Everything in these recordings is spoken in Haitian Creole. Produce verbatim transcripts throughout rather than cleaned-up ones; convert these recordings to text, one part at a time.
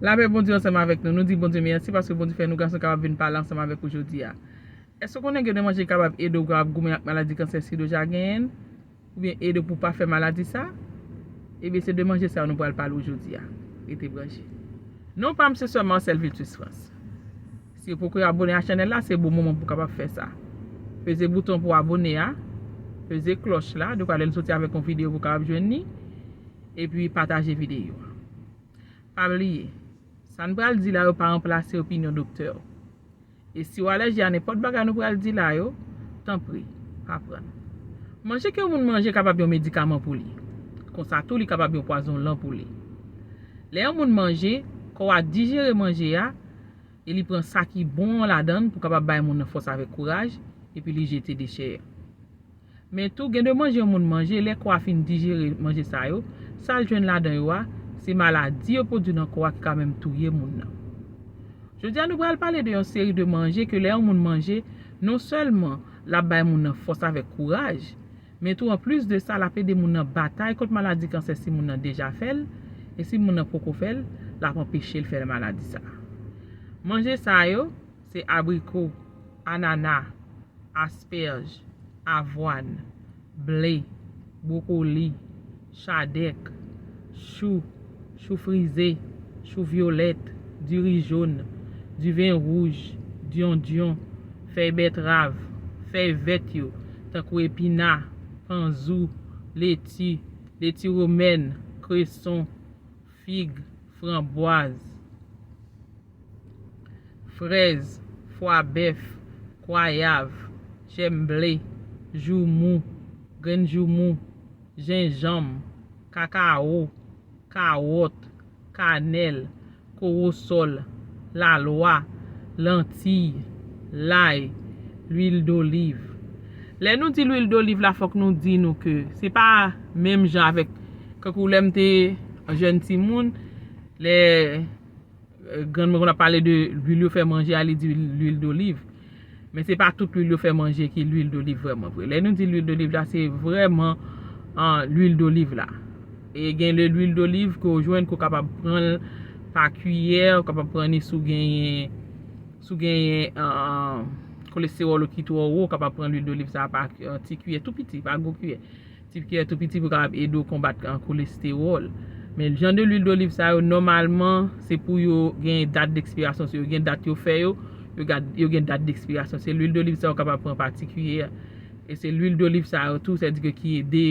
Lapè Bondye ansanm avèk nou. Nou di Bondye mèsi paske Bondye fè nou gason kapab vin pale ansanm avèk ou jodi a. Èske w konnen gen de manje ki kapab ede w kapab goumen ak maladi kansè si w deja genyen l? Oubyen ede w pou w pa fè maladi sa? Ebyen, se de manje sa yo nou pral pale w jodi a. Rete branche. Non pa m se sè Marcel Viltus France. Si w poko abone a chanèl la, se bon moman pou w kapab fè sa. Peze bouton pou abone a, peze klòch la, dekwa lè n soti avèk yon videyo pou w kapab jwenn li, epi pataje videyo a. Pa bliye, sa n pral di la yo pa ranplase opinyon doktè w. E si w alèji a nenpòt bagay nou pral di la yo, tanpri, pa pran l. Manje ke yon moun manje kapab yon medikaman pou li. Konsa tou, li kapab yon pwazon lan pou li. Lè yon moun manje, kò a dijere manje a, e li pran sa ki bon an ladan l pou kapab bay moun nan fòs avèk kouraj, epi li jete dechè a. Men tou, gen de manje yon moun manje, lè kò a fin dijere manje sa yo, sa l jwenn ladan yo a, se maladi yo pwodui nan kò a ki ka menm touye moun nan. Jodi a, nou pral pale de yon seri de manje ke lè yon moun manje, non sèlman l ap bay moun nan fòs avèk kouraj, men tou, anplis de sa, l ap ede moun nan batay kont maladi kansè si moun nan deja fè l, e si moun nan poko fè l, l ap anpeche l fè maladi sa. Manje sa yo, se abriko, anana, aspèj, avwàn, ble, bwokoli, chadèk, chou, chou frize, chou vyolèt, diri jòn, diven wouj, dyondyon, fèy bètrav, fèy vèt yo, tankou epina, panzou, leti, leti womèn, kreson, fig, franbwaz, frèz, fwa bèf, kwayav, chènble, joumou, grenn joumou, jenjanm, kakawo, kawòt, kanèl, kowosòl, lalwa, lantiy, lay, lwil doliv. Lè nou di lwil doliv la, fòk nou di nou ke se pa menm jan avèk, kankou lè m te jèn timoun, lè grann mwen konn ap pale de lwil yo fè manje a, li di lwil doliv. Men se pa tout lwil yo fè manje ki lwil doliv vrèman vre. Lè nou di lwil doliv la, se vrèman lwil doliv la. E gen de lwil doliv ke w jwenn ke w kapab pran l pa kiyè, w kapab pran li si w genyen, si w genyen kolestewòl ou ki twò wo, w kapab pran lwil doliv sa pa ti kiyè tou piti, pa gwo kiyè. Ti kiyè tou piti pou kapab ede w konbat kolestewòl. Men jan de lwil doliv sa yo, nòmalman, se pou yo gen dat dekspirasyon. Si yo gen dat yo fè yo, yo gen dat dekspirasyon. Se lwil doliv sa yo kapab pran pa ti kiyè. E se lwil doliv sa yo tou, sèdike ki ede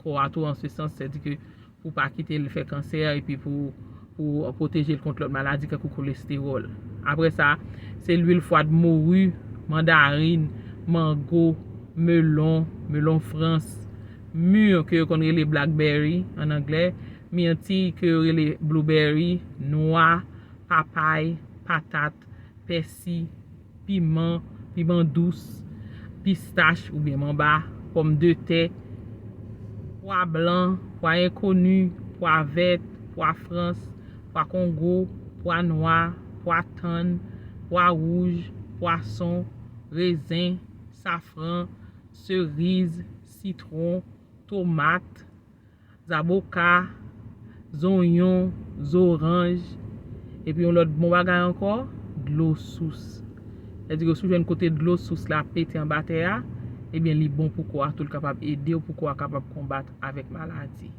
kò a tou an se sans, sèdike pou pa kite l fè kansè epi pou pou pwoteje l kont lòt maladi kankou kolestewòl. Apre sa, se lwil fwad mori, mandarin, mango, melon, melon frans, mir ke yo konn rele blackberry an anglè, mirtiy ke yo rele blueberry, nwa, papay, patat, pèsi, piman, piman dous, pistach oubyen manba, pòmdetè, pwa blan, pwa enkoni, pwa vèt, pwa frans, pwa kongo, pwa nwa, pwa tann, pwa wouj, pwason, rezen, safran, seriz, sitwon, tomat, zaboka, zonyon, zoranj, epi yon lòt bon bagay ankò, dlo sous. Sèdike si w jwenn kote dlo sous la ap pete anba tè a, ebyen li bon pou kò a tou, l kapab ede w pou kò a kapab konbat avèk maladi.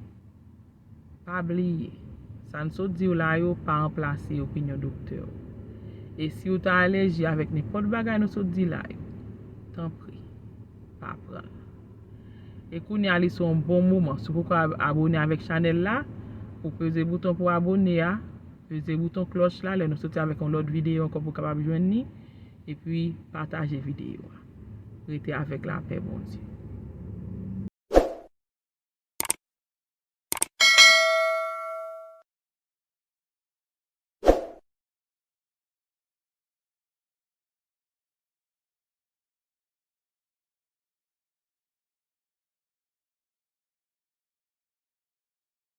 Pa bliye, sa n sot di w la yo pa ranplase opinyon doktè w. E si w ta alèji avèk nenpòt bagay nou sot di la yo, tanpri, pa pran l. E kounye a li se yon bon moman, si w poko abone avèk chanèl la, pou peze bouton pou abone a, peze bouton klòch la, lè nou soti avèk yon lòt videyo ankò pou w kapab jwenn li, epi pataje videyo a. Rete avèk lapè Bondye.